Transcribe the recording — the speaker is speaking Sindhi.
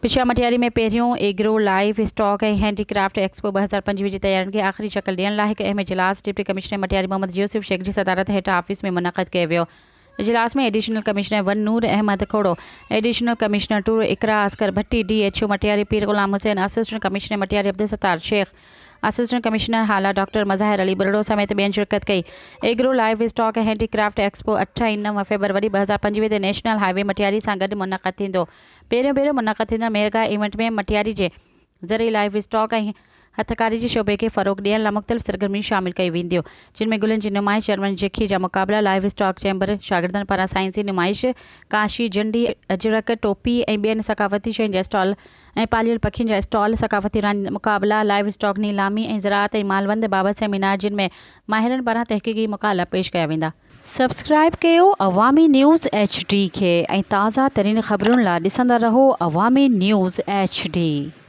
پشا مٽياري ۾ پهريون agro, livestock ۽ handicraft expo 2025 جي تيارين کي آخري شڪل ڏيڻ لاء هڪ اهم اجلاس ڊپٽي ڪمشنر مٽياري محمد يوسف شيخ جي صدارت هيٺ آفيس ۾ منعقد ڪيو ويو. اجلاس ۾ additional commissioner one Noor Ahmed Khuhro, additional commissioner two Iqra Asghar Bhatti, D H O Matiari Pir Ghulam Hussain, assistant commissioner Matiari Abdul Sattar Shaikh, assistant commissioner Hala doctor Mazahir Ali Buriro سميت ٻين شرڪت ڪئي. Agro livestock handicraft expo اٺ ۽ نو فيبروري 2025 تي نيشنل هاء وي مٽياري سان گڏ منعقد ٿيندو. پهريون ڀيرو منعقد ٿيندڙ ميرگاهه ايونٽ ۾ مٽياري جي زرعي لائيو اسٽاڪ ۽ هٿڪاري جي شعبي کي فروغ ڏيڻ لاء مختلف سرگرميون شامل ڪيون وينديون، جن ۾ گلن جي نمائش، جرمن جکي جا مقابلا، لائيو اسٽاڪ چيمبر، شاگردن پاران سائنسي نمائش، ڪاشي، جنڊي، اجرڪ، ٽوپي ۽ ٻين ثقافتي شين جا اسٽال ۽ پاليل پکين جا اسٽال، ثقافتي راند مقابلا، لائيو اسٽاڪ نيلامي ۽ زراعت ۽ مالوند بابت سيمينار جن ۾ ماهرن پاران تحقيقي مقالا پيش ڪيا ويندا. سبسڪرائيب ڪيو عوامي نيوز ايڇ ڊي کي ۽ تازه ترين خبرن لا ڏسندا رهو عوامي نيوز ايڇ ڊي.